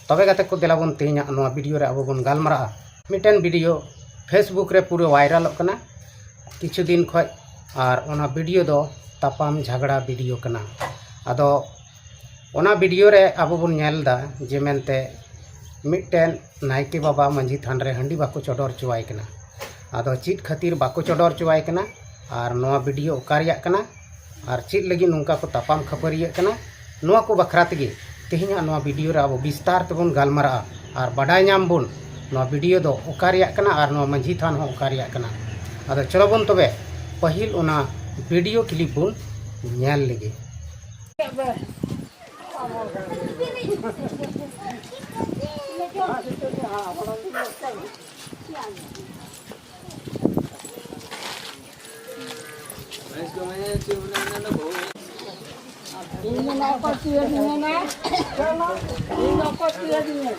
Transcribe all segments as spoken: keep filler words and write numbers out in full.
ᱛᱚᱵᱮ ᱜᱟᱛᱮ ᱠᱚ, ᱫᱮᱞᱟ ᱵᱚᱱ ᱛᱮᱦᱮᱧᱟᱜ ᱱᱚᱣᱟ ᱵᱷᱤᱰᱤᱭᱳ ᱨᱮ ᱟᱵᱚ ᱵᱚᱱ ᱜᱟᱞᱢᱟᱨᱟᱜᱼᱟ᱾ ᱢᱤᱫᱴᱮᱱ ᱵᱷᱤᱰᱤᱭᱳ Facebook ᱨᱮ ᱯᱩᱨᱟᱹ ᱵᱷᱟᱭᱨᱟᱞᱚᱜ ᱠᱟᱱᱟ ᱠᱤᱪᱷᱩ ᱫᱤᱱ ᱠᱷᱚᱡ, ᱟᱨ ᱚᱱᱟ ᱵᱷᱤᱰᱤᱭᱳ ᱫᱚ ᱛᱟᱯᱟᱢ ᱡᱷᱟᱜᱽᱲᱟ ᱵᱷᱤᱰᱤᱭᱳ ᱠᱟᱱᱟ᱾ ᱟᱫᱚ ᱚᱱᱟ ᱵᱷᱤᱰᱤᱭᱳ ᱨᱮ ᱟᱵᱚ ᱵᱚᱱ ᱧᱮᱞ ᱮᱫᱟ ᱡᱮ ᱢᱮᱱᱛᱮ ᱢᱤᱫᱴᱮᱱ ᱱᱟᱭᱠᱮ ᱵᱟᱵᱟ ᱢᱟᱹᱡᱷᱤ ᱛᱷᱟᱱ ᱨᱮ ᱦᱟᱺᱰᱤ ᱵᱟᱠᱚ ᱪᱚᱰᱚᱨ ᱦᱚᱪᱚᱣᱟᱭ ᱠᱟᱱᱟ᱾ ᱟᱫᱚ ᱪᱮᱫ ᱠᱷᱟᱹᱛᱤᱨ ᱵᱟᱠᱚ ᱪᱚᱰᱚᱨ ᱦᱚᱪᱚᱣᱟᱭ ᱠᱟᱱᱟ ᱟᱨ ᱱᱚᱣᱟ ᱵᱷᱤᱰᱤᱭᱳ ᱚᱠᱟ ᱨᱮᱭᱟᱜ ᱠᱟᱱᱟ ᱟᱨ ᱪᱮᱫ ᱞᱟᱹᱜᱤᱫ ᱱᱚᱝᱠᱟ ᱠᱚ ᱛᱟᱯᱟᱢ ᱠᱷᱟᱹᱯᱟᱹᱨᱤᱭᱟᱹᱜ ᱠᱟᱱᱟ, ᱱᱚᱣᱟ ᱠᱚ ᱵᱟᱠᱷᱨᱟ ᱛᱮᱜᱮ ᱛᱮᱦᱮᱧᱟᱜ ᱱᱚᱣᱟ ᱵᱷᱤᱰᱤᱭᱳ ᱨᱮ ᱟᱵᱚ ᱵᱤᱥᱛᱟᱨ ᱛᱮᱵᱚᱱ ᱜᱟᱞᱢᱟᱨᱟᱜᱼᱟ ᱟᱨ ᱵᱟᱰᱟᱭ ᱧᱟᱢ ᱵᱚᱱ ᱱᱚᱣᱟ ᱵᱷᱤᱰᱤᱭᱳ ᱫᱚ ᱚᱠᱟ ᱨᱮᱭᱟᱜ ᱠᱟᱱᱟ ᱟᱨ ᱱᱚᱣᱟ ᱢᱟᱹᱡᱷᱤ ᱛᱷᱟᱱ ᱦᱚᱸ ᱚᱠᱟ ᱨᱮᱭᱟᱜ ᱠᱟᱱᱟ᱾ ᱟᱫᱚ ᱪᱚᱞᱚ ᱵᱚᱱ ᱛᱚᱵᱮ ᱯᱟᱹᱦᱤᱞ ᱚᱱᱟ ᱵᱷᱤᱰᱤᱭᱳ ᱠᱞᱤᱯ ᱵᱚᱱ ᱧᱮᱞ ᱞᱮᱜᱮ᱾ ᱤᱧ ᱫᱚ ᱱᱚᱣᱟ ᱠᱚ ᱛᱤᱭᱟᱹᱜᱤᱧ ᱢᱮᱱᱟ᱾ ᱤᱧ ᱫᱚ ᱚᱠᱚᱭ ᱛᱤᱭᱟᱹᱜᱤᱧ ᱢᱮᱱᱟ?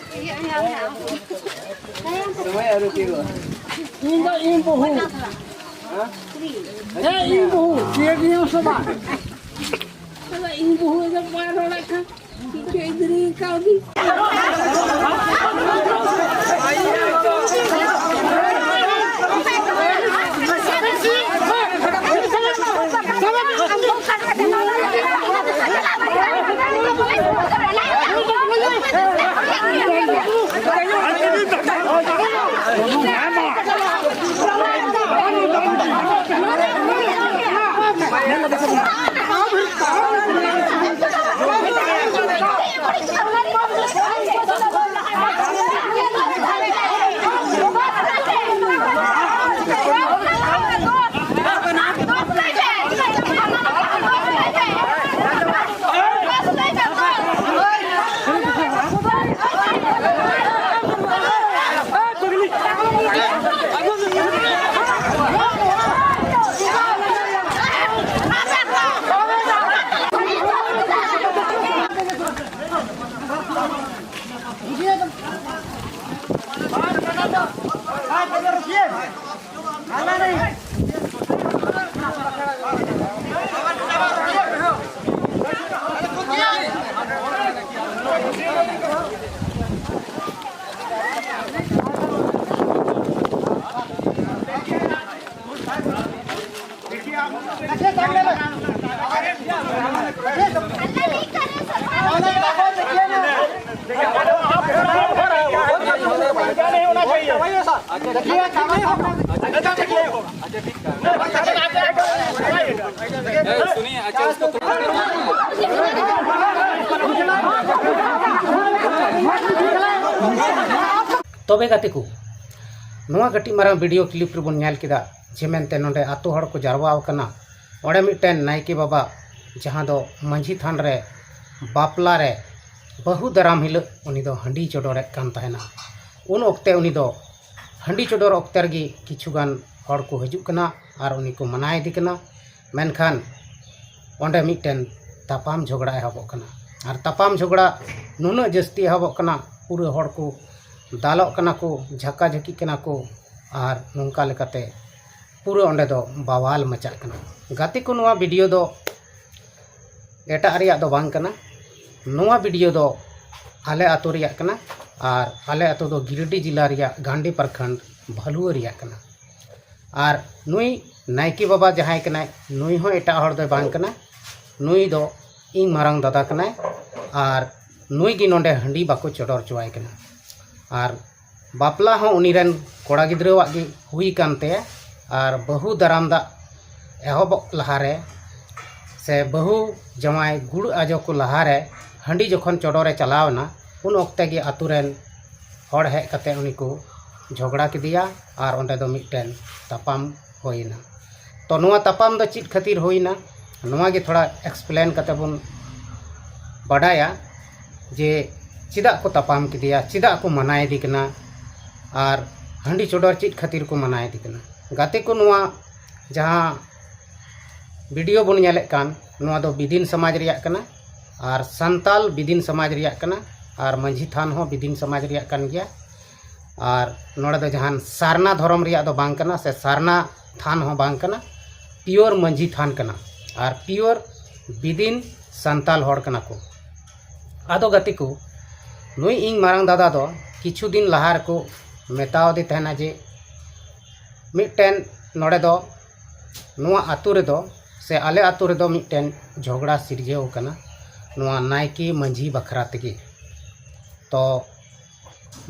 ᱤᱧ ᱫᱚ ᱤᱧ ᱵᱟᱹᱦᱩ᱾ ᱦᱮᱸ, ᱤᱧ ᱵᱟᱹᱦᱩ ᱛᱤᱭᱟᱹᱜᱤᱧ ᱥᱮ ᱵᱟᱝ? ᱤᱧ ᱵᱟᱹᱦᱩ ᱫᱚ ᱵᱟᱭ ᱨᱚᱲᱮᱫ ᱠᱟᱱ᱾ ᱛᱚᱵᱮ ᱜᱟᱛᱮ ᱠᱚ, ᱱᱚᱣᱟ ᱠᱟᱹᱴᱤᱡ ᱢᱟᱨᱟᱝ ᱵᱷᱤᱰᱤᱭᱳ ᱠᱞᱤᱯ ᱨᱮᱵᱚᱱ ᱧᱮᱞ ᱠᱮᱫᱟ ᱡᱮ ᱢᱮᱱᱛᱮ ᱱᱚᱰᱮ ᱟᱛᱳ ᱦᱚᱲ ᱠᱚ ᱡᱟᱨᱣᱟ ᱟᱠᱟᱱᱟ᱾ ᱚᱸᱰᱮ ᱢᱤᱫᱴᱮᱱ ᱱᱟᱭᱠᱮ ᱵᱟᱵᱟ, ᱡᱟᱦᱟᱸ ᱫᱚ ᱢᱟᱹᱡᱷᱤ ᱛᱷᱟᱱ ᱨᱮ ᱵᱟᱯᱞᱟ ᱨᱮ ᱵᱟᱹᱦᱩ ᱫᱟᱨᱟᱢ ᱦᱤᱞᱳᱜ ᱩᱱᱤ ᱫᱚ ᱦᱟᱺᱰᱤ ᱪᱚᱰᱚᱨᱮᱫ ᱠᱟᱱ ᱛᱟᱦᱮᱱᱟ᱾ ᱩᱱ ᱚᱠᱛᱮ ᱩᱱᱤ ᱫᱚ ᱦᱟᱺᱰᱤ ᱪᱚᱰᱚᱨ ᱚᱠᱛᱮ ᱨᱮᱜᱮ ᱠᱤᱪᱷᱩ ᱜᱟᱱ ᱦᱚᱲ ᱠᱚ ᱦᱤᱡᱩᱜ ᱠᱟᱱᱟ ᱟᱨ ᱩᱱᱤ ᱠᱚ ᱢᱟᱱᱟᱭᱮᱫᱮ ᱠᱟᱱᱟ᱾ ᱢᱮᱱᱠᱷᱟᱱ ᱚᱸᱰᱮ ᱢᱤᱫᱴᱮᱱ ᱛᱟᱯᱟᱢ ᱡᱷᱚᱜᱽᱲᱟ ᱮᱦᱚᱵᱚᱜ ᱠᱟᱱᱟ᱾ ᱟᱨ ᱛᱟᱯᱟᱢ ᱡᱷᱚᱜᱽᱲᱟ ᱱᱩᱱᱟᱹᱜ ᱡᱟᱹᱥᱛᱤ ᱮᱦᱚᱵᱚᱜ ᱠᱟᱱᱟ, ᱯᱩᱨᱟᱹ ᱦᱚᱲ ᱠᱚ ᱫᱟᱞᱚᱜ ᱠᱟᱱᱟ ᱠᱚ, ᱡᱷᱟᱠᱟᱼᱡᱷᱟᱹᱠᱤᱜ ᱠᱟᱱᱟ ᱠᱚ, ᱟᱨ ᱱᱚᱝᱠᱟ ᱞᱮᱠᱟᱛᱮ ᱯᱩᱨᱟᱹ ᱚᱸᱰᱮ ᱫᱚ ᱵᱟᱣᱟᱞ ᱢᱟᱪᱟᱜ ᱠᱟᱱᱟ᱾ ᱜᱟᱛᱮ ᱠᱚ, ᱱᱚᱣᱟ ᱵᱷᱤᱰᱤᱭᱳ ᱫᱚ ᱮᱴᱟᱜ ᱨᱮᱭᱟᱜ ᱫᱚ ᱵᱟᱝ ᱠᱟᱱᱟ᱾ ᱱᱚᱣᱟ ᱵᱷᱤᱰᱤᱭᱳ ᱫᱚ ᱟᱞᱮ ᱟᱛᱳ ᱨᱮᱭᱟᱜ ᱠᱟᱱᱟ᱾ ᱟᱨ ᱟᱞᱮ ᱟᱛᱳ ᱫᱚ ᱜᱤᱨᱤᱰᱤ ᱡᱮᱞᱟ ᱨᱮᱭᱟᱜ ᱜᱟᱱᱰᱤ ᱯᱨᱚᱠᱷᱚᱸᱰ ᱵᱷᱟᱞᱩᱣᱟᱹ ᱨᱮᱭᱟᱜ ᱠᱟᱱᱟ᱾ ᱟᱨ ᱱᱩᱭ ᱱᱟᱭᱠᱮ ᱵᱟᱵᱟ ᱡᱟᱦᱟᱸᱭ ᱠᱟᱱᱟᱭ, ᱱᱩᱭ ᱦᱚᱸ ᱮᱴᱟᱜ ᱦᱚᱲ ᱫᱚᱭ ᱵᱟᱝ ᱠᱟᱱᱟ᱾ ᱱᱩᱭ ᱫᱚ ᱤᱧ ᱢᱟᱨᱟᱝ ᱫᱟᱫᱟ ᱠᱟᱱᱟᱭ᱾ ᱟᱨ ᱱᱩᱭ ᱜᱮ ᱱᱚᱰᱮ ᱦᱟᱺᱰᱤ ᱵᱟᱠᱚ ᱪᱚᱰᱚᱨ ᱦᱚᱪᱚᱣᱟᱭ ᱠᱟᱱᱟ᱾ ᱟᱨ ᱵᱟᱯᱞᱟ ᱦᱚᱸ ᱩᱱᱤ ᱨᱮᱱ ᱠᱚᱲᱟ ᱜᱤᱫᱽᱨᱟᱹᱣᱟᱜ ᱜᱮ ᱦᱩᱭ ᱠᱟᱱ ᱛᱟᱭᱟ᱾ ᱟᱨ ᱵᱟᱹᱦᱩ ᱫᱟᱨᱟᱢ ᱫᱟᱜ ᱮᱦᱚᱵᱚᱜ ᱞᱟᱦᱟᱨᱮ ᱥᱮ ᱵᱟᱹᱦᱩ ᱡᱟᱶᱟᱭ ᱜᱩᱲ ᱟᱡᱚ ᱠᱚ ᱞᱟᱦᱟᱨᱮ ᱦᱟᱺᱰᱤ ᱡᱚᱠᱷᱚᱱ ᱪᱚᱰᱚᱨᱮ ᱪᱟᱞᱟᱣ ᱮᱱᱟ, ᱩᱱ ᱚᱠᱛᱮ ᱜᱮ ᱟᱛᱳ ᱨᱮᱱ ᱦᱚᱲ ᱦᱮᱡ ᱠᱟᱛᱮ ᱩᱱᱤ ᱠᱚ ᱡᱷᱚᱜᱽᱲᱟ ᱠᱮᱫᱮᱭᱟ ᱟᱨ ᱚᱸᱰᱮ ᱫᱚ ᱢᱤᱫᱴᱮᱱ ᱛᱟᱯᱟᱢ ᱦᱩᱭᱮᱱᱟ᱾ ᱛᱚ, ᱱᱚᱣᱟ ᱛᱟᱯᱟᱢ ᱫᱚ ᱪᱮᱫ ᱠᱷᱟᱹᱛᱤᱨ ᱦᱩᱭᱮᱱᱟ, ᱱᱚᱣᱟ ᱜᱮ ᱛᱷᱚᱲᱟ ᱮᱠᱥᱯᱞᱮᱱ ᱠᱟᱛᱮ ᱵᱚᱱ ᱵᱟᱰᱟᱭᱟ ᱡᱮ ᱪᱮᱫᱟᱜ ᱠᱚ ᱛᱟᱯᱟᱢ ᱠᱮᱫᱮᱭᱟ, ᱪᱮᱫᱟᱜ ᱠᱚ ᱢᱟᱱᱟᱭᱮᱫᱮ ᱠᱟᱱᱟ, ᱟᱨ ᱦᱟᱺᱰᱤ ᱪᱚᱰᱚᱨ ᱪᱮᱫ ᱠᱷᱟᱹᱛᱤᱨ ᱠᱚ ᱢᱟᱱᱟᱭᱮᱫᱮ ᱠᱟᱱᱟ᱾ ᱜᱟᱛᱮ ᱠᱚ, ᱱᱚᱣᱟ ᱡᱟᱦᱟᱸ ᱵᱷᱤᱰᱤᱭᱳ ᱵᱚᱱ ᱧᱮᱞᱮᱫ ᱠᱟᱱ, ᱱᱚᱣᱟ ᱫᱚ ᱵᱤᱫᱤᱱ ᱥᱚᱢᱟᱡᱽ ᱨᱮᱭᱟᱜ ᱠᱟᱱᱟ, ᱟᱨ ᱥᱟᱱᱛᱟᱞ ᱵᱤᱫᱤᱱ ᱥᱚᱢᱟᱡᱽ ᱨᱮᱭᱟᱜ ᱠᱟᱱᱟ, ᱟᱨ ᱢᱟᱹᱡᱷᱤ ᱛᱷᱟᱱ ᱦᱚᱸ ᱵᱤᱫᱤᱱ ᱥᱚᱢᱟᱡᱽ ᱨᱮᱭᱟᱜ ᱠᱟᱱ ᱜᱮᱭᱟ᱾ ᱟᱨ ᱱᱚᱰᱮ ᱫᱚ ᱡᱟᱦᱟᱱ ᱥᱟᱨᱱᱟ ᱫᱷᱚᱨᱚᱢ ᱨᱮᱭᱟᱜ ᱫᱚ ᱵᱟᱝ ᱠᱟᱱᱟ, ᱥᱮ ᱥᱟᱨᱱᱟ ᱛᱷᱟᱱ ᱦᱚᱸ ᱵᱟᱝ ᱠᱟᱱᱟ, ᱯᱤᱭᱳᱨ ᱢᱟᱹᱡᱷᱤ ᱛᱷᱟᱱ ᱠᱟᱱᱟ᱾ ᱟᱨ ᱯᱤᱭᱳᱨ ᱵᱤᱫᱤᱱ ᱥᱟᱱᱛᱟᱞ ᱦᱚᱲ ᱠᱟᱱᱟ ᱠᱚ᱾ ᱟᱫᱚ ᱜᱟᱛᱮ ᱠᱚ, ᱱᱩᱭ ᱤᱧ ᱢᱟᱨᱟᱝ ᱫᱟᱫᱟ ᱫᱚ ᱠᱤᱪᱷᱩ ᱫᱤᱱ ᱞᱟᱦᱟ ᱨᱮᱠᱚ ᱢᱮᱛᱟᱣᱟᱫᱮ ᱛᱟᱦᱮᱱᱟ ᱡᱮ ᱢᱤᱫᱴᱮᱱ ᱱᱚᱰᱮ ᱫᱚ ᱱᱚᱣᱟ ᱟᱛᱳ ᱨᱮᱫᱚ ᱥᱮ ᱟᱞᱮ ᱟᱛᱳ ᱨᱮᱫᱚ ᱢᱤᱫᱴᱮᱱ ᱡᱷᱚᱜᱽᱲᱟ ᱥᱤᱨᱡᱟᱹᱣ ᱟᱠᱟᱱᱟ ᱱᱚᱣᱟ ᱱᱟᱭᱠᱮ ᱢᱟᱹᱡᱷᱤ ᱵᱟᱠᱷᱨᱟ ᱛᱮᱜᱮ᱾ ᱛᱚ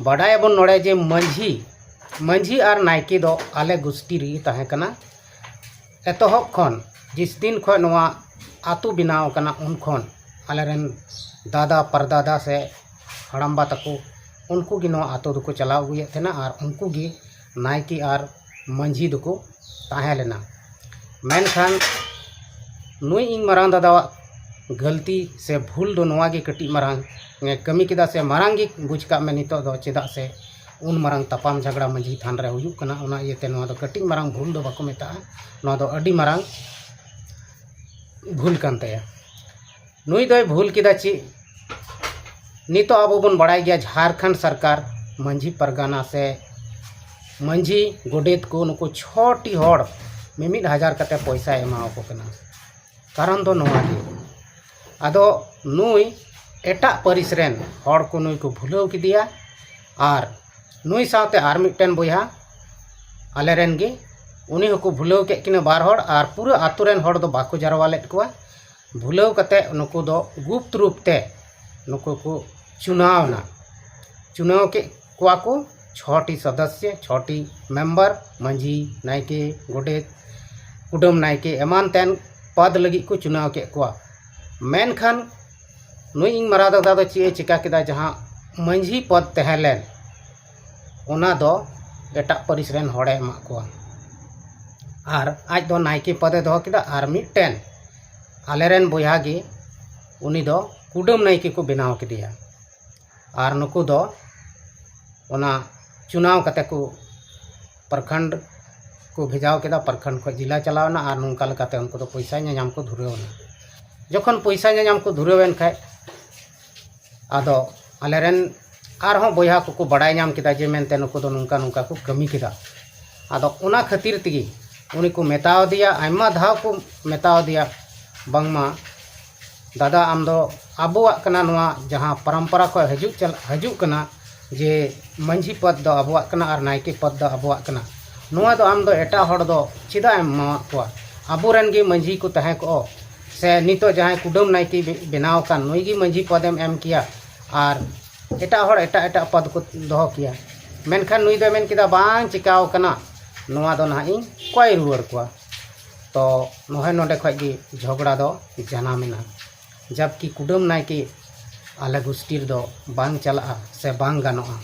ᱵᱟᱰᱟᱭᱟᱵᱚᱱ ᱱᱚᱰᱮ ᱡᱮ ᱢᱟᱹᱡᱷᱤ ᱢᱟᱹᱡᱷᱤ ᱟᱨ ᱱᱟᱭᱠᱮ ᱫᱚ ᱟᱞᱮ ᱜᱩᱥᱴᱤ ᱨᱮᱜᱮ ᱛᱟᱦᱮᱸ ᱠᱟᱱᱟ᱾ ᱮᱛᱚᱦᱚᱵ ᱠᱷᱚᱱ ᱡᱤᱥ ᱫᱤᱱ ᱠᱷᱚᱱ ᱱᱚᱣᱟ ᱟᱛᱳ ᱵᱮᱱᱟᱣ ᱟᱠᱟᱱᱟ ᱩᱱ ᱠᱷᱚᱱ ᱟᱞᱮᱨᱮᱱ ᱫᱟᱫᱟ ᱯᱟᱨᱫᱟᱫᱟ ᱥᱮ ᱦᱟᱲᱟᱢᱵᱟ ᱛᱟᱠᱚ ᱩᱱᱠᱩ ᱜᱮ ᱱᱚᱣᱟ ᱟᱛᱳ ᱫᱚᱠᱚ ᱪᱟᱞᱟᱣ ᱟᱹᱜᱩᱭᱮᱫ ᱛᱟᱦᱮᱱᱟ ᱟᱨ ᱩᱱᱠᱩ ᱜᱮ ᱱᱟᱭᱠᱮ ᱟᱨ ᱢᱟᱹᱡᱷᱤ ᱫᱚᱠᱚ ᱛᱟᱦᱮᱸ ᱞᱮᱱᱟ᱾ ᱢᱮᱱᱠᱷᱟᱱ ᱱᱩᱭ ᱤᱧ ᱢᱟᱨᱟᱝ ᱫᱟᱫᱟᱣᱟᱜ ᱜᱟᱹᱞᱛᱤ ᱥᱮ ᱵᱷᱩᱞ ᱫᱚ ᱱᱚᱣᱟ ᱜᱮ ᱠᱟᱹᱴᱤᱡ ᱢᱟᱨᱟᱝ ᱮ ᱠᱟᱹᱢᱤ ᱠᱮᱫᱟ ᱥᱮ ᱢᱟᱨᱟᱝ ᱜᱮ ᱵᱩᱡᱽ ᱠᱟᱜ ᱢᱮ ᱱᱤᱛᱚᱜ ᱫᱚ, ᱪᱮᱫᱟᱜ ᱥᱮ ᱩᱱ ᱢᱟᱨᱟᱝ ᱛᱟᱯᱟᱢ ᱡᱷᱟᱜᱽᱲᱟ ᱢᱟᱹᱡᱷᱤ ᱛᱷᱟᱱ ᱨᱮ ᱦᱩᱭᱩᱜ ᱠᱟᱱᱟ᱾ ᱚᱱᱟ ᱤᱭᱟᱹᱛᱮ ᱱᱚᱣᱟ ᱫᱚ ᱠᱟᱹᱴᱤᱡ ᱢᱟᱨᱟᱝ ᱵᱷᱩᱞ ᱫᱚ ᱵᱟᱠᱚ ᱢᱮᱛᱟᱜᱼᱟ, ᱱᱚᱣᱟ ᱫᱚ ᱟᱹᱰᱤ ᱢᱟᱨᱟᱝ ᱵᱷᱩᱞ ᱠᱟᱱ ᱛᱟᱭᱟ᱾ ᱱᱩᱭ ᱫᱚᱭ ᱵᱷᱩᱞ ᱠᱮᱫᱟ ᱪᱮᱫ? ᱱᱤᱛᱚᱜ ᱟᱵᱚ ᱵᱚᱱ ᱵᱟᱲᱟᱭ ᱜᱮᱭᱟ ᱡᱷᱟᱲᱠᱷᱚᱸᱰ ᱥᱚᱨᱠᱟᱨ ᱢᱟᱹᱡᱷᱤ ᱯᱟᱨᱜᱟᱱᱟ ᱥᱮ ᱢᱟᱹᱡᱷᱤ ᱜᱚᱰᱮᱛ ᱠᱚ ᱱᱩᱠᱩ ᱪᱷᱚᱴᱤ ᱦᱚᱲ ᱢᱤᱢᱤᱫ ᱦᱟᱡᱟᱨ ᱠᱟᱛᱮ ᱯᱚᱭᱥᱟᱭ ᱮᱢᱟ ᱠᱚ ᱠᱟᱱᱟ᱾ ᱠᱟᱨᱚᱱ ᱫᱚ ᱱᱚᱣᱟ ᱜᱮ, ᱟᱫᱚ ᱱᱩᱭ ᱮᱴᱟᱜ ᱯᱟᱹᱨᱤᱥ ᱨᱮᱱ ᱦᱚᱲ ᱠᱚ ᱱᱩᱭ ᱠᱚ ᱵᱷᱩᱞᱟᱹᱣ ᱠᱮᱫᱮᱭᱟ ᱟᱨ ᱱᱩᱭ ᱥᱟᱶᱛᱮ ᱟᱨ ᱢᱤᱫᱴᱮᱱ ᱵᱚᱭᱦᱟ ᱟᱞᱮᱨᱮᱱ ᱜᱮ, ᱩᱱᱤ ᱦᱚᱸᱠᱚ ᱵᱷᱩᱞᱟᱹᱣ ᱠᱮᱫ ᱠᱤᱱᱟ ᱵᱟᱨ ᱦᱚᱲ ᱟᱨ ᱯᱩᱨᱟᱹ ᱟᱛᱳ ᱨᱮᱱ ᱦᱚᱲ ᱫᱚ ᱵᱟᱠᱚ ᱡᱟᱨᱣᱟ ᱞᱮᱫ ᱠᱚᱣᱟ᱾ ᱵᱷᱩᱞᱟᱹᱣ ᱠᱟᱛᱮ ᱱᱩᱠᱩ ᱫᱚ ᱜᱩᱯᱛ ᱨᱩᱯ ᱛᱮ ᱱᱩᱠᱩ ᱠᱚ ᱪᱩᱱᱟᱣ ᱮᱱᱟ᱾ ᱪᱩᱱᱟᱣ ᱠᱮᱫ ᱠᱚᱣᱟ ᱠᱚ ᱪᱷᱚᱴᱤ ᱥᱚᱫᱚᱥᱭᱚ, ᱪᱷᱚᱴᱤ ᱢᱮᱢᱵᱟᱨ, ᱢᱟᱹᱡᱷᱤ, ᱱᱟᱭᱠᱮ, ᱜᱚᱰᱮᱛ, ᱠᱩᱰᱟᱹᱢ ᱱᱟᱭᱠᱮ ᱮᱢᱟᱱ ᱛᱮᱱ ᱯᱚᱫᱽ ᱞᱟᱹᱜᱤᱫ ᱠᱚ ᱪᱩᱱᱟᱣ ᱠᱮᱫ ᱠᱚᱣᱟ᱾ ᱢᱮᱱᱠᱷᱟᱱ ᱱᱩᱭ ᱤᱧ ᱢᱟᱨᱟᱝ ᱫᱟᱫᱟ ᱫᱚ ᱪᱮᱫ ᱮ ᱪᱤᱠᱟ ᱠᱮᱫᱟ, ᱡᱟᱦᱟᱸ ᱢᱟᱹᱡᱷᱤ ᱯᱚᱫᱽ ᱛᱟᱦᱮᱸ ᱞᱮᱱ ᱚᱱᱟ ᱫᱚ ᱮᱴᱟᱜ ᱯᱟᱹᱨᱤᱥ ᱨᱮᱱ ᱦᱚᱲᱮ ᱮᱢᱟᱜ ᱠᱚᱣᱟ᱾ ᱟᱨ ᱟᱡ ᱫᱚ ᱱᱟᱭᱠᱮ ᱯᱚᱫᱮ ᱫᱚᱦᱚ ᱠᱮᱫᱟ ᱟᱨ ᱢᱤᱫᱴᱮᱱ ᱟᱞᱮᱨᱮᱱ ᱵᱚᱭᱦᱟ ᱜᱮ ᱩᱱᱤ ᱫᱚ ᱠᱩᱰᱟᱹᱢ ᱱᱟᱭᱠᱮ ᱠᱚ ᱵᱮᱱᱟᱣ ᱠᱮᱫᱮᱭᱟ᱾ ᱟᱨ ᱱᱩᱠᱩ ᱫᱚ ᱚᱱᱟ ᱪᱩᱱᱟᱣ ᱠᱟᱛᱮ ᱠᱚ ᱯᱨᱚᱠᱷᱚᱸᱰ ᱠᱚ ᱵᱷᱮᱡᱟᱣ ᱠᱮᱫᱟ, ᱯᱨᱚᱠᱷᱚᱸᱰ ᱠᱷᱚᱱ ᱡᱮᱞᱟ ᱪᱟᱞᱟᱣ ᱮᱱᱟ ᱟᱨ ᱱᱚᱝᱠᱟ ᱞᱮᱠᱟᱛᱮ ᱩᱱᱠᱩ ᱫᱚ ᱯᱚᱭᱥᱟ ᱧᱟᱧᱟᱢ ᱠᱚ ᱫᱷᱩᱨᱟᱹᱣ ᱮᱱᱟ᱾ ᱡᱚᱠᱷᱚᱱ ᱯᱚᱭᱥᱟ ᱧᱟᱧᱟᱢ ᱠᱚ ᱫᱷᱩᱨᱟᱹᱣ ᱮᱱ ᱠᱷᱟᱡ ᱟᱫᱚ ᱟᱞᱮᱨᱮᱱ ᱟᱨᱦᱚᱸ ᱵᱚᱭᱦᱟ ᱠᱚᱠᱚ ᱵᱟᱲᱟᱭ ᱧᱟᱢ ᱠᱮᱫᱟ ᱡᱮ ᱢᱮᱱᱛᱮ ᱱᱩᱠᱩ ᱫᱚ ᱱᱚᱝᱠᱟ ᱱᱚᱝᱠᱟ ᱠᱚ ᱠᱟᱹᱢᱤ ᱠᱮᱫᱟ᱾ ᱟᱫᱚ ᱚᱱᱟ ᱠᱷᱟᱹᱛᱤᱨ ᱛᱮᱜᱮ ᱩᱱᱤ ᱠᱚ ᱢᱮᱛᱟᱣ ᱫᱮᱭᱟ, ᱟᱭᱢᱟ ᱫᱷᱟᱣ ᱠᱚ ᱢᱮᱛᱟᱣ ᱫᱮᱭᱟ, ᱵᱟᱝᱢᱟ ᱫᱟᱫᱟ ᱟᱢ ᱫᱚ ᱟᱵᱚᱣᱟᱜ ᱠᱟᱱᱟ, ᱱᱚᱣᱟ ᱡᱟᱦᱟᱸ ᱯᱚᱨᱚᱢᱯᱚᱨᱟ ᱠᱷᱚᱱ ᱦᱤᱡᱩᱜ ᱪᱟᱞᱟᱜ ᱦᱤᱡᱩᱜ ᱠᱟᱱᱟ ᱡᱮ ᱢᱟᱹᱡᱷᱤ ᱯᱚᱫᱽ ᱫᱚ ᱟᱵᱚᱣᱟᱜ ᱠᱟᱱᱟ ᱟᱨ ᱱᱟᱭᱠᱮ ᱯᱚᱫᱽ ᱫᱚ ᱟᱵᱚᱣᱟᱜ ᱠᱟᱱᱟ, ᱱᱚᱣᱟ ᱫᱚ ᱟᱢ ᱫᱚ ᱮᱴᱟᱜ ᱦᱚᱲ ᱫᱚ ᱪᱮᱫᱟᱜ ᱮᱢ ᱮᱢᱟᱣᱟᱫ ᱠᱚᱣᱟ? ᱟᱵᱚᱨᱮᱱ ᱜᱮ ᱢᱟᱹᱡᱷᱤ ᱠᱚ ᱛᱟᱦᱮᱸ ᱠᱚᱜ ᱥᱮ ᱱᱤᱛᱚᱜ ᱡᱟᱦᱟᱸᱭ ᱠᱩᱰᱟᱹᱢ ᱱᱟᱭᱠᱮ ᱵᱮ- ᱵᱮᱱᱟᱣ ᱟᱠᱟᱱ ᱱᱩᱭ ᱜᱮ ᱢᱟᱹᱡᱷᱤ ᱯᱚᱫᱮᱢ ᱮᱢ ᱠᱮᱭᱟ ᱟᱨ ᱮᱴᱟᱜ ᱦᱚᱲ ᱮᱴᱟᱜ ᱮᱴᱟᱜ ᱯᱚᱫ ᱠᱚ ᱫᱚᱦᱚ ᱠᱮᱭᱟ, ᱢᱮᱱᱠᱷᱟᱱ ᱱᱩᱭ ᱫᱚᱭ ᱢᱮᱱ ᱠᱮᱫᱟ, "ᱵᱟᱝ ᱪᱤᱠᱟᱣ ᱠᱟᱱᱟ, ᱱᱚᱣᱟ ᱫᱚ ᱱᱟᱦᱟᱜ ᱤᱧ ᱠᱚᱭ ᱨᱩᱣᱟᱹᱲ ᱠᱚᱣᱟ᱾" ᱛᱚ ᱱᱚᱜᱼᱚᱭ ᱱᱚᱰᱮ ᱠᱷᱚᱡ ᱜᱮ ᱡᱷᱚᱜᱽᱲᱟ ᱫᱚ ᱡᱟᱱᱟᱢ ᱮᱱᱟ᱾ ᱡᱟᱵᱠᱤ ᱠᱩᱰᱟᱹᱢ ᱱᱟᱭᱠᱮ ᱟᱞᱮ ᱜᱩᱥᱴᱤ ᱨᱮᱫᱚ ᱵᱟᱝ ᱪᱟᱞᱟᱜᱼᱟ ᱥᱮ ᱵᱟᱝ ᱜᱟᱱᱚᱜᱼᱟ,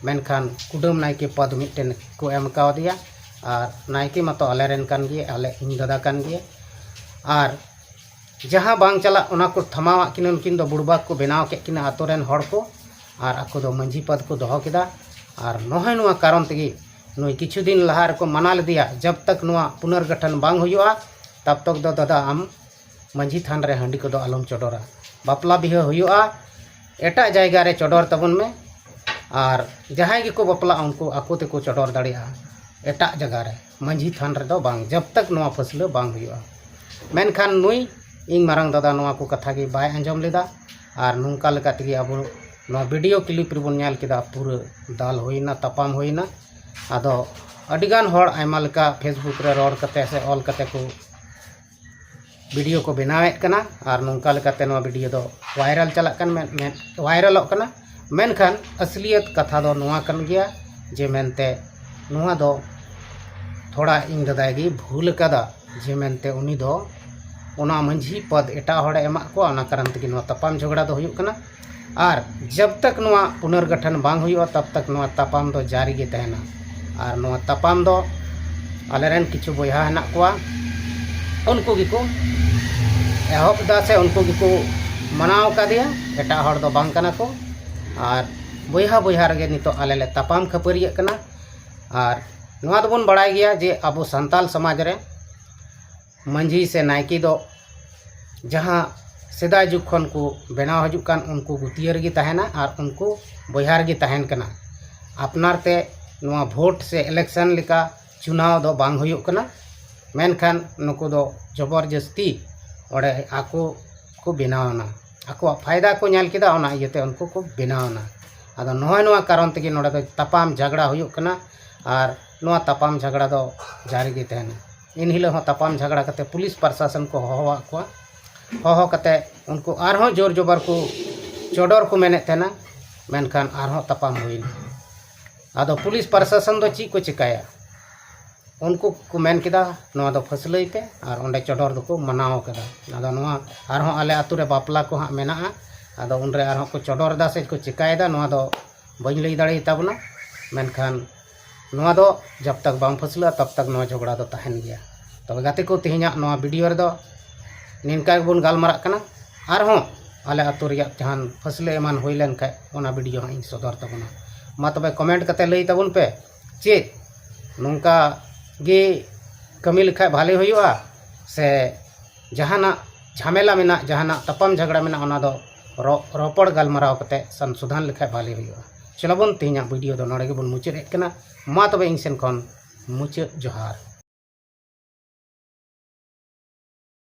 ᱢᱮᱱᱠᱷᱟᱱ ᱠᱩᱰᱟᱹᱢ ᱱᱟᱭᱠᱮ ᱯᱚᱫᱽ ᱢᱤᱫᱴᱮᱱ ᱠᱚ ᱮᱢ ᱠᱟᱣᱫᱮᱭᱟ᱾ ᱟᱨ ᱱᱟᱭᱠᱮ ᱢᱟᱛᱚ ᱟᱞᱮ ᱨᱮᱱ ᱠᱟᱱ ᱜᱮ, ᱟᱞᱮ ᱤᱧ ᱫᱟᱫᱟ ᱠᱟᱱ ᱜᱮ᱾ ᱟᱨ ᱡᱟᱦᱟᱸ ᱵᱟᱝ ᱪᱟᱞᱟᱜ ᱚᱱᱟ ᱠᱚ ᱛᱷᱟᱢᱟᱣᱟᱜ ᱠᱤᱱᱟ, ᱩᱱᱠᱤᱱ ᱫᱚ ᱵᱩᱲᱵᱟᱠ ᱠᱚ ᱵᱮᱱᱟᱣ ᱠᱮᱫ ᱠᱤᱱᱟ ᱟᱛᱳ ᱨᱮᱱ ᱦᱚᱲ ᱠᱚ, ᱟᱨ ᱟᱠᱚ ᱫᱚ ᱢᱟᱹᱡᱷᱤ ᱯᱚᱫᱽ ᱠᱚ ᱫᱚᱦᱚ ᱠᱮᱫᱟ᱾ ᱟᱨ ᱱᱚᱜᱼᱚᱭ ᱱᱚᱣᱟ ᱠᱟᱨᱚᱱ ᱛᱮᱜᱮ ᱱᱩᱭ ᱠᱤᱪᱷᱩ ᱫᱤᱱ ᱞᱟᱦᱟ ᱨᱮᱠᱚ ᱢᱟᱱᱟ ᱞᱮᱫᱮᱭᱟ, "ᱡᱟᱵ ᱛᱟᱠ ᱱᱚᱣᱟ ᱯᱩᱱᱚᱨᱜᱚᱴᱷᱚᱱ ᱵᱟᱝ ᱦᱩᱭᱩᱜᱼᱟ, ᱛᱟᱵ ᱛᱚᱠ ᱫᱚ ᱫᱟᱫᱟ ᱟᱢ ᱢᱟᱹᱡᱷᱤ ᱛᱷᱟᱱ ᱨᱮ ᱦᱟᱺᱰᱤ ᱠᱚᱫᱚ ᱟᱞᱚᱢ ᱪᱚᱰᱚᱨᱟ, ᱵᱟᱯᱞᱟ ᱵᱤᱦᱟᱹ ᱦᱩᱭᱩᱜᱼᱟ, ᱮᱴᱟᱜ ᱡᱟᱭᱜᱟ ᱨᱮ ᱪᱚᱰᱚᱨ ᱛᱟᱵᱚᱱ ᱢᱮ, ᱟᱨ ᱡᱟᱦᱟᱸᱭ ᱜᱮᱠᱚ ᱵᱟᱯᱞᱟᱜᱼᱟ ᱩᱱᱠᱩ ᱟᱠᱚ ᱛᱮᱠᱚ ᱪᱚᱰᱚᱨ ᱫᱟᱲᱮᱭᱟᱜᱼᱟ ᱮᱴᱟᱜ ᱡᱟᱭᱜᱟ ᱨᱮ, ᱢᱟᱹᱡᱷᱤ ᱛᱷᱟᱱ ᱨᱮᱫᱚ ᱵᱟᱝ, ᱡᱟᱵ ᱛᱟᱠ ᱱᱚᱣᱟ ᱯᱷᱟᱹᱥᱞᱟᱹ ᱵᱟᱝ ᱦᱩᱭᱩᱜᱼᱟ᱾" ᱢᱮᱱᱠᱷᱟᱱ ᱱᱩᱭ ᱤᱧ ᱢᱟᱨᱟᱝ ᱫᱟᱫᱟ ᱱᱚᱣᱟ ᱠᱚ ᱠᱟᱛᱷᱟ ᱜᱮ ᱵᱟᱭ ᱟᱸᱡᱚᱢ ᱞᱮᱫᱟ᱾ ᱟᱨ ᱱᱚᱝᱠᱟ ᱞᱮᱠᱟ ᱛᱮᱜᱮ ᱟᱵᱚ ᱱᱚᱣᱟ ᱵᱷᱤᱰᱤᱭᱳ ᱠᱞᱤᱯ ᱨᱮᱵᱚᱱ ᱧᱮᱞ ᱠᱮᱫᱟ, ᱯᱩᱨᱟᱹ ᱫᱟᱞ ᱦᱩᱭᱱᱟ, ᱛᱟᱯᱟᱢ ᱦᱩᱭᱱᱟ᱾ ᱟᱫᱚ ᱟᱹᱰᱤᱜᱟᱱ ᱦᱚᱲ ᱟᱭᱢᱟ ᱞᱮᱠᱟ ᱯᱷᱮᱥᱵᱩᱠ ᱨᱮ ᱨᱚᱲ ᱠᱟᱛᱮ ᱥᱮ ᱚᱞ ᱠᱟᱛᱮ ᱠᱚ ᱵᱷᱤᱰᱤᱭᱳ ᱠᱚ ᱵᱮᱱᱟᱣᱮᱫ ᱠᱟᱱᱟ, ᱟᱨ ᱱᱚᱝᱠᱟ ᱞᱮᱠᱟᱛᱮ ᱱᱚᱣᱟ ᱵᱷᱤᱰᱤᱭᱳ ᱫᱚ ᱵᱷᱟᱭᱨᱟᱞ ᱪᱟᱞᱟᱜ ᱠᱟᱱ ᱢᱮᱱ, ᱢᱮᱱ, ᱵᱷᱟᱭᱨᱟᱞᱚᱜ ᱠᱟᱱᱟ᱾ ᱢᱮᱱᱠᱷᱟᱱ ᱟᱥᱞᱤᱭᱟᱛ ᱠᱟᱛᱷᱟ ᱫᱚ ᱱᱚᱣᱟ ᱠᱟᱱ ᱜᱮᱭᱟ ᱡᱮ ᱢᱮᱱᱛᱮ ᱱᱚᱣᱟ ᱫᱚ ᱛᱷᱚᱲᱟ ᱤᱧ ᱫᱟᱫᱟᱭ ᱜᱮ ᱵᱷᱩᱞ ᱟᱠᱟᱫᱟ, ᱡᱮ ᱢᱮᱱᱛᱮ ᱩᱱᱤ ᱫᱚ ᱚᱱᱟ ᱢᱟᱹᱡᱷᱤ ᱯᱚᱫᱽ ᱮᱴᱟᱜ ᱦᱚᱲᱮ ᱮᱢᱟᱜ ᱠᱚᱣᱟ, ᱚᱱᱟ ᱠᱟᱨᱚᱱ ᱛᱮᱜᱮ ᱱᱚᱣᱟ ᱛᱟᱯᱟᱢ ᱡᱷᱚᱜᱽᱲᱟ ᱫᱚ ᱦᱩᱭᱩᱜ ᱠᱟᱱᱟ᱾ ᱟᱨ ᱡᱟᱵ ᱛᱟᱠ ᱱᱚᱣᱟ ᱯᱩᱱᱚᱨᱜᱚᱴᱷᱚᱱ ᱵᱟᱝ ᱦᱩᱭᱩᱜᱼᱟ, ᱛᱟᱵ ᱛᱟᱠ ᱱᱚᱣᱟ ᱛᱟᱯᱟᱢ ᱫᱚ ᱡᱟᱹᱨᱤ ᱜᱮ ᱛᱟᱦᱮᱱᱟ᱾ ᱟᱨ ᱱᱚᱣᱟ ᱛᱟᱯᱟᱢ ᱫᱚ ᱟᱞᱮᱨᱮᱱ ᱠᱤᱪᱷᱩ ᱵᱚᱭᱦᱟ ᱦᱮᱱᱟᱜ ᱠᱚᱣᱟ, ᱩᱱᱠᱩ ᱜᱮᱠᱚ ᱮᱦᱚᱵ ᱮᱫᱟ ᱥᱮ ᱩᱱᱠᱩ ᱜᱮᱠᱚ ᱢᱟᱱᱟᱣ ᱟᱠᱟᱫᱮᱭᱟ, ᱮᱴᱟᱜ ᱦᱚᱲ ᱫᱚ ᱵᱟᱝ ᱠᱟᱱᱟ ᱠᱚ᱾ ᱟᱨ ᱵᱚᱭᱦᱟ ᱵᱚᱭᱦᱟ ᱨᱮᱜᱮ ᱱᱤᱛᱚᱜ ᱟᱞᱮ ᱞᱮ ᱛᱟᱯᱟᱢ ᱠᱷᱟᱹᱯᱟᱹᱨᱤᱭᱟᱹᱜ ᱠᱟᱱᱟ᱾ ᱟᱨ ᱱᱚᱣᱟ ᱫᱚᱵᱚᱱ ᱵᱟᱲᱟᱭ ᱜᱮᱭᱟ ᱡᱮ ᱟᱵᱚ ᱥᱟᱱᱛᱟᱞ ᱥᱚᱢᱟᱡᱽ ᱨᱮ ᱢᱟᱹᱡᱷᱤ ᱥᱮ ᱱᱟᱭᱠᱮ ᱫᱚ ᱡᱟᱦᱟᱸ ᱥᱮᱫᱟᱭ ᱡᱩᱜᱽ ᱠᱷᱚᱱ ᱠᱚ ᱵᱮᱱᱟᱣ ᱦᱤᱡᱩᱜ ᱠᱟᱱ, ᱩᱱᱠᱩ ᱜᱩᱛᱤᱭᱟᱹ ᱨᱮᱜᱮ ᱛᱟᱦᱮᱱᱟ ᱟᱨ ᱩᱱᱠᱩ ᱵᱚᱭᱦᱟ ᱨᱮᱜᱮ ᱛᱟᱦᱮᱱ ᱠᱟᱱᱟ᱾ ᱟᱯᱱᱟᱨ ᱛᱮ ᱱᱚᱣᱟ ᱵᱷᱳᱴ ᱥᱮ ᱤᱞᱮᱠᱥᱚᱱ ᱞᱮᱠᱟ ᱪᱩᱱᱟᱣ ᱫᱚ ᱵᱟᱝ ᱦᱩᱭᱩᱜ ᱠᱟᱱᱟ, ᱢᱮᱱᱠᱷᱟᱱ ᱱᱩᱠᱩ ᱫᱚ ᱡᱚᱵᱚᱨ ᱡᱟᱹᱥᱛᱤ ᱚᱸᱰᱮ ᱟᱠᱚ ᱠᱚ ᱵᱮᱱᱟᱣ ᱮᱱᱟ, ᱟᱠᱚᱣᱟᱜ ᱯᱷᱟᱭᱫᱟ ᱠᱚ ᱧᱮᱞ ᱠᱮᱫᱟ, ᱚᱱᱟ ᱤᱭᱟᱹᱛᱮ ᱩᱱᱠᱩ ᱠᱚ ᱵᱮᱱᱟᱣ ᱮᱱᱟ᱾ ᱟᱫᱚ ᱱᱚᱜᱼᱚᱭ ᱱᱚᱣᱟ ᱠᱟᱨᱚᱱ ᱛᱮᱜᱮ ᱱᱚᱰᱮ ᱫᱚ ᱛᱟᱯᱟᱢ ᱡᱷᱟᱜᱽᱲᱟ ᱦᱩᱭᱩᱜ ᱠᱟᱱᱟ ᱟᱨ ᱱᱚᱣᱟ ᱛᱟᱯᱟᱢ ᱡᱷᱟᱜᱽᱲᱟ ᱫᱚ ᱡᱟᱹᱨᱤ ᱜᱮ ᱛᱟᱦᱮᱱᱟ᱾ ᱮᱱ ᱦᱤᱞᱳᱜ ᱦᱚᱸ ᱛᱟᱯᱟᱢ ᱡᱷᱟᱜᱽᱲᱟ ᱠᱟᱛᱮ ᱯᱩᱞᱤᱥ ᱯᱨᱚᱥᱟᱥᱚᱱ ᱠᱚ ᱦᱚᱦᱚᱣᱟᱫ ᱠᱚᱣᱟ᱾ ᱦᱚᱦᱚ ᱠᱟᱛᱮ ᱩᱱᱠᱩ ᱟᱨᱦᱚᱸ ᱡᱳᱨ ᱡᱚᱵᱚᱨ ᱠᱚ ᱪᱚᱰᱚᱨ ᱠᱚ ᱢᱮᱱᱮᱫ ᱛᱟᱦᱮᱱᱟ, ᱢᱮᱱᱠᱷᱟᱱ ᱟᱨᱦᱚᱸ ᱛᱟᱯᱟᱢ ᱦᱩᱭᱱᱟ᱾ ᱟᱫᱚ ᱯᱩᱞᱤᱥ ᱯᱨᱚᱥᱟᱥᱚᱱ ᱫᱚ ᱪᱮᱫ ᱠᱚ ᱪᱤᱠᱟᱹᱭᱟ? ᱩᱱᱠᱩ ᱠᱚ ᱢᱮᱱ ᱠᱮᱫᱟ, "ᱱᱚᱣᱟ ᱫᱚ ᱯᱷᱟᱹᱥᱞᱟᱹᱭ ᱯᱮ", ᱟᱨ ᱚᱸᱰᱮ ᱪᱚᱰᱚᱨ ᱫᱚᱠᱚ ᱢᱟᱱᱟᱣ ᱠᱮᱫᱟ᱾ ᱟᱫᱚ ᱱᱚᱣᱟ ᱟᱨᱦᱚᱸ ᱟᱞᱮ ᱟᱹᱛᱩ ᱨᱮ ᱵᱟᱯᱞᱟ ᱠᱚ ᱦᱟᱸᱜ ᱢᱮᱱᱟᱜᱼᱟ, ᱟᱫᱚ ᱩᱱᱨᱮ ᱟᱨᱦᱚᱸ ᱠᱚ ᱪᱚᱰᱚᱨ ᱮᱫᱟ ᱥᱮ ᱠᱚ ᱪᱤᱠᱟᱹᱭᱮᱫᱟ, ᱱᱚᱣᱟ ᱫᱚ ᱵᱟᱹᱧ ᱞᱟᱹᱭ ᱫᱟᱲᱮᱭᱟᱛᱟᱵᱚᱱᱟ᱾ ᱢᱮᱱᱠᱷᱟᱱ ᱱᱚᱣᱟ ᱫᱚ ᱡᱟᱵ ᱛᱟᱠ ᱵᱟᱝ ᱯᱷᱟᱹᱥᱞᱟᱹᱜᱼᱟ, ᱛᱟᱵ ᱛᱟᱠ ᱱᱚᱣᱟ ᱡᱷᱚᱜᱽᱲᱟ ᱫᱚ ᱛᱟᱦᱮᱱ ᱜᱮᱭᱟ᱾ ᱛᱚᱵᱮ ᱜᱟᱛᱮ ᱠᱚ, ᱛᱮᱦᱮᱧᱟᱜ ᱱᱚᱣᱟ ᱵᱷᱤᱰᱤᱭᱳ ᱨᱮᱫᱚ ᱱᱤᱝᱠᱟ ᱜᱮᱵᱚᱱ ᱜᱟᱞᱢᱟᱨᱟᱜ ᱠᱟᱱᱟ᱾ ᱟᱨᱦᱚᱸ ᱟᱞᱮ ᱟᱹᱛᱩ ᱨᱮᱭᱟᱜ ᱡᱟᱦᱟᱱ ᱯᱷᱟᱹᱥᱞᱟᱹ ᱮᱢᱟᱱ ᱦᱩᱭ ᱞᱮᱱ ᱠᱷᱟᱡ, ᱚᱱᱟ ᱵᱷᱤᱰᱤᱭᱳ ᱦᱚᱸ ᱤᱧ ᱥᱚᱫᱚᱨ ᱛᱟᱵᱚᱱᱟ᱾ ᱢᱟ ᱛᱚᱵᱮ ᱠᱚᱢᱮᱱᱴ ᱠᱟᱛᱮ ᱞᱟᱹᱭ ᱛᱟᱵᱚᱱ ᱯᱮ, ᱪᱮᱫ ᱱᱚᱝᱠᱟ ᱜᱮ ᱠᱟᱹᱢᱤ ᱞᱮᱠᱷᱟᱡ ᱵᱷᱟᱞᱮ ᱦᱩᱭᱩᱜᱼᱟ, ᱥᱮ ᱡᱟᱦᱟᱱᱟᱜ ᱡᱷᱟᱢᱮᱞᱟ ᱢᱮᱱᱟᱜ, ᱡᱟᱦᱟᱱᱟᱜ ᱛᱟᱯᱟᱢ ᱡᱷᱟᱜᱽᱲᱟ ᱢᱮᱱᱟᱜ, ᱚᱱᱟ ᱫᱚ ᱨᱚ-, ᱨᱚᱯᱚᱲ ᱜᱟᱞᱢᱟᱨᱟᱣ ᱠᱟᱛᱮ ᱥᱚᱝᱥᱳᱫᱷᱟᱱ ᱞᱮᱠᱷᱟᱡ ᱵᱷᱟᱞᱮ ᱦᱩᱭᱩᱜᱼᱟ᱾ ᱪᱚᱞᱚ ᱵᱚᱱ, ᱛᱮᱦᱮᱧᱟᱜ ᱵᱷᱤᱰᱤᱭᱳ ᱫᱚ ᱱᱚᱰᱮ ᱜᱮᱵᱚᱱ ᱢᱩᱪᱟᱹᱫ ᱮᱫ ᱠᱟᱱᱟ᱾ ᱢᱟ ᱛᱚᱵᱮ ᱤᱧ ᱥᱮᱱ ᱠᱷᱚᱱ ᱢᱩᱪᱟᱹᱫ ᱡᱚᱦᱟᱨ᱾